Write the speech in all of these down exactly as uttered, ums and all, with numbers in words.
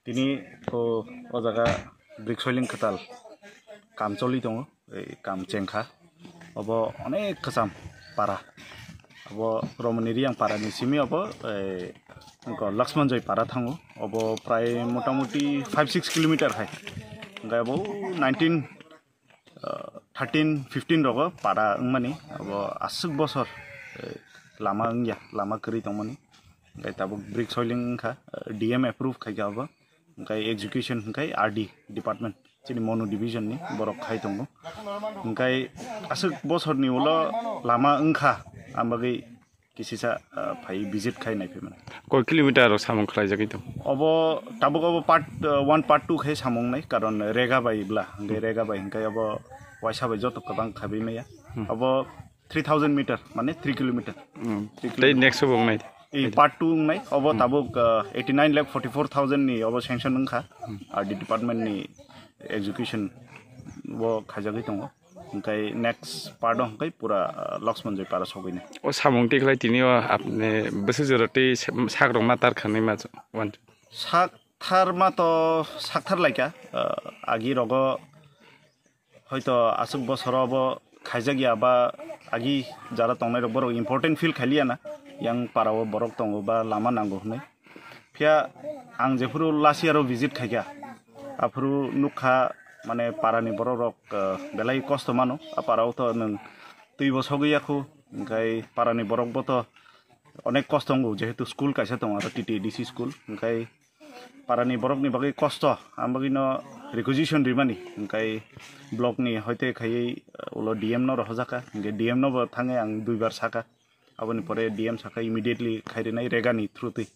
Tini o, o jaga brick soiling kwtal kam choli tongo, ei kam chengkha. Obo onek kwcham para. Obo Romoni Riyang para ni simi obo, ei, wngkha Lakshman Joy para thango. Obo prai motamuti five six kilometer hai. Hingke obo nineteen thirteen fifteen rogo para wngmani, abo aswk bosor, eh, lama wngya, lama kwrwi tongmani. Hingke tabuk brick soiling wngkha, eh, D M approve khaikha abo. Hingke execution hingke R D department, chini Monu division ni borok khai tongo. Hingke aswk bosorni ulo lama wngkha, ang bagwi kisisa, ah, phai visit khai nai phai mano. Koi kilometer rok samung khlai jagwi tong? Obo tabuk obo part, ah, one, part two khai samung nai, karon rega bai bla, hingke rega bai hingke obo waisa bai joto kwbang khabi maya. Hmm. Obo three thousand meter, mane three kilometer. Hmm. Three Tei kilometer. Next obo wngnai? Ei part two wngnai, obo Hmm. tabuk, ah, eighty nine lakh forty four thousand ni obo sanction wngkha, Hmm. R D department ni execution bo khaijagwi tongo. Hingkai next part o hingkai pura, ah, Lakshman Joy para sogwini. O samung tikhlai tini o apni bwswk jora tei sak rok ma tar khanai ma wan. Sak thar ma to sak thar laika, ah, agi rogo hoito aswk bosoro bo khaijak ya ba agi jara tongnai rok borok important feel khailiya na yang para o borok tongo ba lama nango hwnwi. Phiya ang jephuru last year o visit khaikha, aphuru nukha mane parani borok rok, eh, belai kosto mano. A para o to nwng twi bo sogwi yakhu, hingkai parani borok bo to onek kosto wngo, jehetu school kaisa tongo aro T T A D C school, hingkai parani borokni bagwi kosto, ang bagwi no requisition rimani, hingkai block ni hoite khaiwi, eh, ulo D M no rohorjaka, hingke D M no bo thangwi ang duibar saka. Aboni pore D M saka immediately khai rinai rega ni through twi.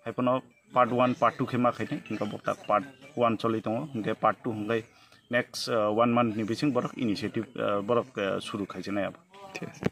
Hai phano part one, part two khe ma khainai, hingke bo tak part one choli tongo, hingke part two hingke next, uh, one month ni bising borok initiative, uh, borok, uh, suru khai sinai abo. Thik ase.